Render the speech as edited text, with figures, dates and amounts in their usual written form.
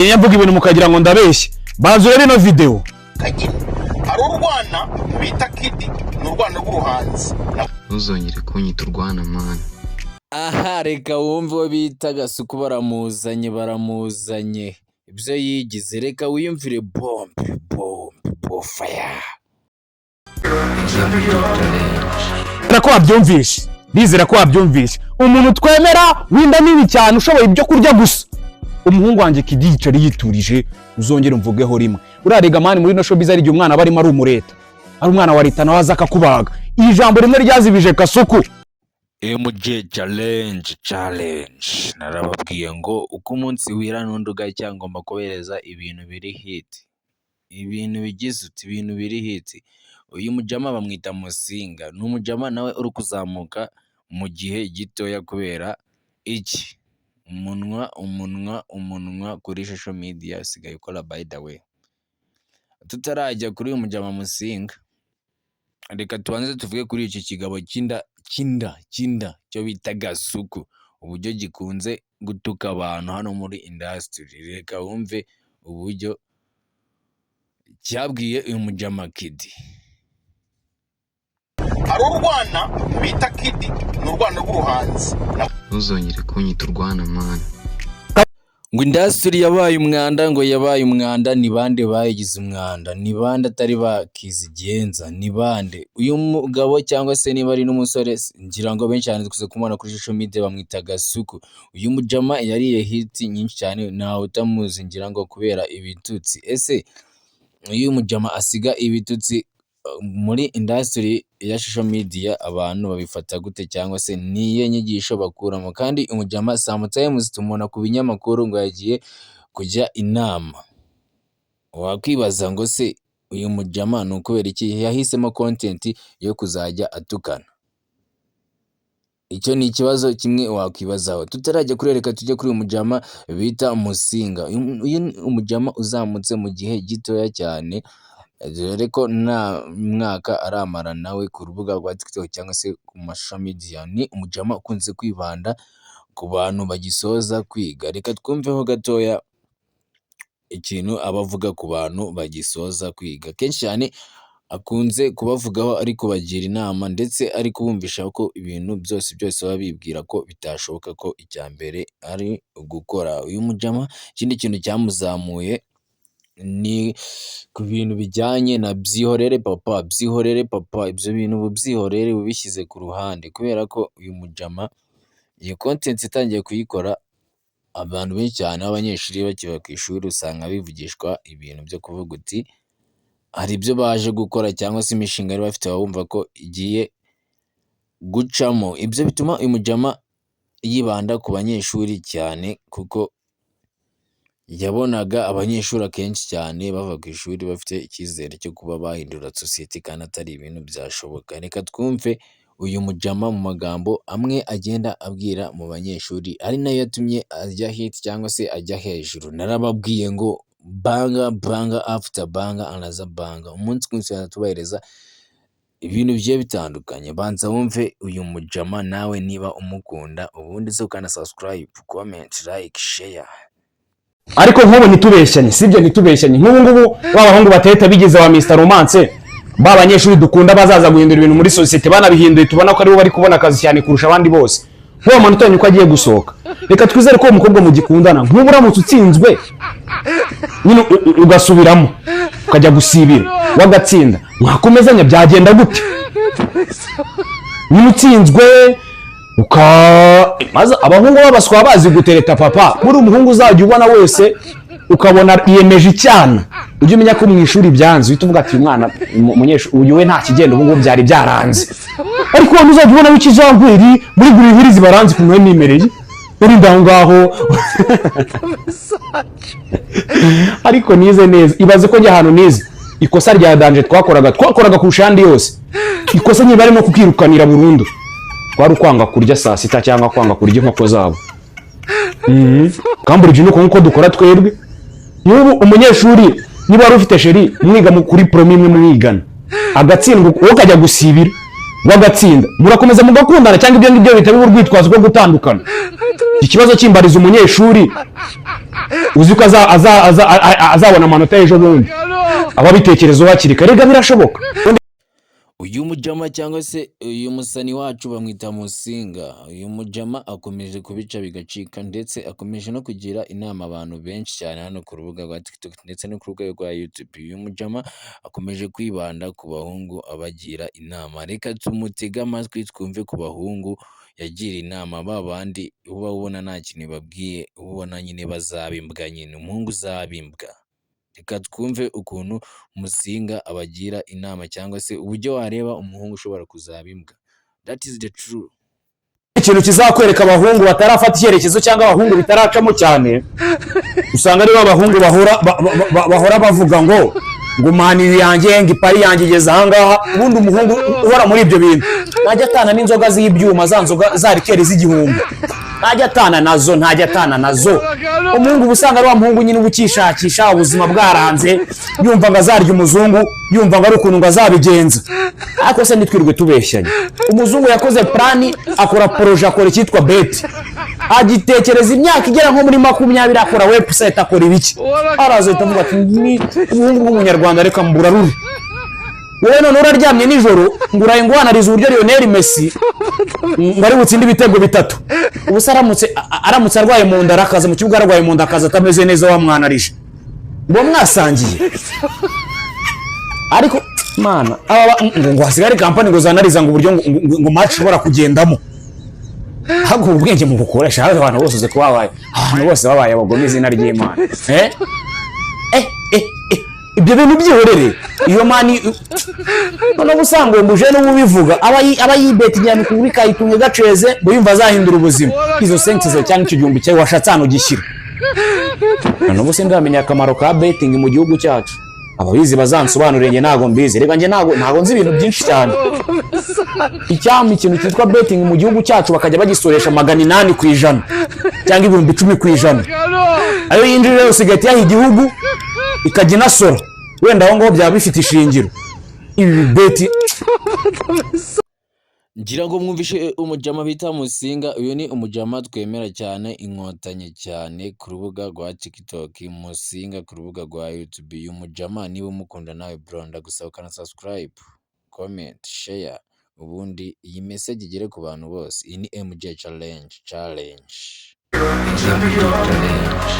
Iyo mvuga ibintu mukagira ngo ndabeshye, banza urebe ino video. Kagina hari urwana bita Kidi, ni urwana rw'uruhanzi. Ntuzongere kunyita urwana, man. Aha reka wumve uwo bita Gasuku, baramuzanye, baramuzanye ibyo yigize. Reka wiyumvire bombe bombe bofaya. Ndizera ko wabyumvishe, ndizera ko wabyumvishe. Umuntu twemera w'inda nini cyane, ushoboye ibyo kurya gusa, umuhungu wanjye Kidi yicara yiturije. Uzongere umvugeho rimwe. Urarega man, muri ino showbiz hari igihe umwana aba arimo ari umureta, ari umwana wa leta, nawe aza akakubaga. Iri jambo rimwe ryazibije Kasuku. MJ challenge challenge, narababwiye ngo uko umunsi wira n'undi ugacya, ngomba kubereza ibintu biri hit, ibintu bigize uti ibintu biri hit. Uyu mujama bamwita Musinga, ni umujama nawe uri kuzamuka mu gihe gitoya. Kubera iki? Umunwa, umunwa, umunwa kuri social media usigaye ukora. By the way, tutarajya kuri uyu mujama Musinga, reka tubanze tuvuge kuri iki kigabo cy'inda, cy'inda, cy'inda cyo bita Gasuku, uburyo gikunze gutuka abantu hano muri industry. Reka wumve uburyo cyabwiye uyu mujama Kidi. Hari urwana bita Kidi, ni urwana rw'uruhanzi. Ntuzongere kunyita urwana, man. Ngo industry yabaye umwanda, ngo yabaye umwanda. Ni bande bayigize umwanda? Ni bande atari bakizigenza? Ni bande? Uyu mugabo, cyangwa se niba ari n'umusore, ngira ngo benshi cyane dukunze kumubona kuri social media, bamwita Gasuku. Uyu mujama yariye hit nyinshi cyane, ntawe utamuzi ngira ngo kubera ibitutsi. Ese iyo umujama asiga ibitutsi muri industry ya social media, abantu babifata gute, cyangwa se niye nyigisho bakuramo? Kandi umujama sometimes tumubona ku binyamakuru ngo yagiye kujya inama. Wakwibaza ngo se uyu mujama ni ukubera iki yahisemo content yo kuzajya atukana? Icyo ni ikibazo kimwe wakwibazaho. Tutarajya kuri, reka tujye kuri uyu mujama bita Musinga. Uyu ni umujama uzamutse mu gihe gitoya cyane, dore ko nta mwaka aramara nawe ku rubuga rwa TikTok cyangwa se ku ma social media. Ni umujama ukunze kwibanda ku bantu bagisoza kwiga. Reka twumveho gatoya ikintu aba avuga ku bantu bagisoza kwiga. Kenshi cyane akunze kubavugaho, ari kubagira inama, ndetse ari kubumvisha ko ibintu byose byose baba bibwira ko bitashoboka, ko icya mbere ari ugukora. Uyu mujama ikindi kintu cyamuzamuye ni ku bintu bijyanye na "Byihorere papa, byihorere papa". Ibyo bintu ubu byihorere, ubishyize ku ruhande, kubera ko uyu mujama iyo content itangiye kuyikora, abantu benshi cyane b'abanyeshuri bakiva ku ishuri usanga bivugishwa ibintu byo kuvuga uti hari ibyo baje gukora cyangwa se imishinga bari bafite, baba bumva ko igiye gucamo. Ibyo bituma uyu mujama yibanda ku banyeshuri cyane, kuko yabonaga abanyeshuri akenshi cyane bava ku ishuri bafite icyizere cyo kuba bahindura sosiyete kandi atari ibintu byashoboka. Reka twumve uyu mujama mu magambo amwe agenda abwira mu banyeshuri, ari nayo yatumye ajya hit cyangwa se ajya hejuru. Narababwiye ngo banger, banger after banger, another banger. Umunsi ku munsi tubahereza ibintu bigiye bitandukanye. Banza wumve uyu mujama nawe niba umukunda, ubundi se ukanda subscribe, comment, like, share. Ariko nk'ubu ntitubeshyanye, sibyo? Ntitubeshyanye. Nk'ubu ngubu ba bahungu batahita bigize ba Mr Romance, ba banyeshuri dukunda bazaza guhindura ibintu muri sosiyete, banabihinduye, tubona ko aribo bari kubona akazi cyane kurusha abandi bose. Nk'uwo manota yanyu uko agiye gusohoka, reka twizere ko uwo mukobwa mugikundana. Nk'ubu uramutse utsinzwe nyine ugasubiramo ukajya gusibira, wagatsinda, mwakomezanya, byagenda gute? Nyine utsinzwe uka maze abahungu b'abaswa bazi gutereta papa. Buri umuhungu uzajya ubona wese ukabona yiyemeje icyana, ujye umenya ko mu ishuri byanze, uhita uvuga ati uyu mwana umunyeshuri uyu we nta kigenda, ubu ngubu byari byaranze. Ariko uwo uzajya ubona w'ikijangweri muri buri hirizi baranzi ukuntu we nimereye uri aho ngaho, ariko nize neza. Ibaze ko njya ahantu nize, ikosa rya danger twakoraga kurusha ayandi yose, ikosa nyine barimo kukirukanira burundu, kwari ukwanga kurya saa sita cyangwa kwanga kurya inkoko zabo. Cambridge ni uko nguko dukora twebwe. N'ubu umunyeshuri niba wari ufite chérie mwiga kuri promo imwe mwigana, agatsindwa, wowe ukajya gusibira. Bagatsinda, murakomeza mugakundana, cyangwa ibyo ngibyo bihita biba urwitwazo rwo gutandukana? Iki kibazo kimbariza umunyeshuri uzi ko azabona amanota ejo bundi, ababitekerezo hakiri kare. Rega birashoboka. Uyu mujama cyangwa se uyu musani wacu bamwita Musinga. Uyu mujama akomeje kubica bigacika, ndetse akomeje no kugira inama abantu benshi cyane hano ku rubuga rwa TikTok ndetse no ku rubuga rwa YouTube. Uyu mujama akomeje kwibanda ku bahungu, abagira inama. Reka tumutege amatwi twumve ku bahungu yagira inama, ba bandi uba ubona nta kintu babwiye, uba ubona nyine bazaba imbwa nyine, umuhungu uzaba imbwa. Reka twumve ukuntu Musinga abagira inama cyangwa se uburyo wareba umuhungu ushobora kuzaba imbwa. That is the true. Ikintu kizakwereka abahungu batarafata icyerekezo cyangwa abahungu bitaracamo cyane, usanga ari abahungu bahora bahora bavuga ngo Man U yanjye, ngo ipari yanjye igeze ahangaha. Ubundi umuhungu uhora muri ibyo bintu ntajya atana n'inzoga z'ibyuma, za nzoga za liqueur z'igihumbi, ntajya atana nazo, ntajya atana nazo. Umuhungu uba usanga ari wa muhungu nyine uba ukishakisha ubuzima bwaranze, yumva ngo azarya umuzungu, yumva ngo ari ukuntu ngo azabigenza. Ariko se ntitwirirwe tubeshyanye, umuzungu yakoze plan, akora projet, akora icyitwa bet, agitekereza imyaka igera nko muri 20, akora website, akora ibiki, araza ahita avuga ati: "Ni umuhungu w'umunyarwanda, reka mburarure." Wowe none uraryamye nijoro ngo uraye ngo wanarize uburyo Lionel Messi ngo ari butsinde ibitego bitatu. Ubu se aramutse arwaye mu nda, arakaza mu kibuga arwaye mu nda, akaza atameze neza, wamwanarije ngo mwasangiye? Ariko mana, aba ngo hasigare company ngo zanariza ngo uburyo ngo match ishobora kugendamo. Ahubwo ubu bwenge mu bukoresha hafi abantu bose, uzi ko babaye abantu bose babaye abagome, izina ry'Imana. eh eh eh eh Ibyo bintu byihorere. Iyo Man noneho usanga uwo mujene ubivuga aba yibeta igihano kuri kayitunga gaceze ngo yumva azahindura ubuzima. Izo sensi zawe cyangwa icyo gihumbi cyawe washatse ahantu ugishyira. None ubu sindamenya akamaro ka betting mu gihugu cyacu. Ababizi bazansobanurire, njye ntabwo mbizi. Reka njye ntabwo nzi ibintu byinshi cyane. Icyampa ikintu cyitwa betting mu gihugu cyacu bakajya bagisoresha 800% cyangwa 10,000%, ayo yinjira yose igahita iyaha igihugu, ikajya inasora. Wenda aho ngaho byaba bifite ishingiro. Ibi beti. Ngira ngo mwumvishe umujama bita Musinga. Uyu ni umujama twemera cyane, inkotanyi cyane ku rubuga rwa TikTok, Musinga ku rubuga rwa YouTube. Uyu mujama niba umukunda nawe bro, ndagusaba ukana subscribe, comment, share, ubundi iyi message igere ku bantu bose. Iyi ni MJ Challenge Challenge, MJ Challenge.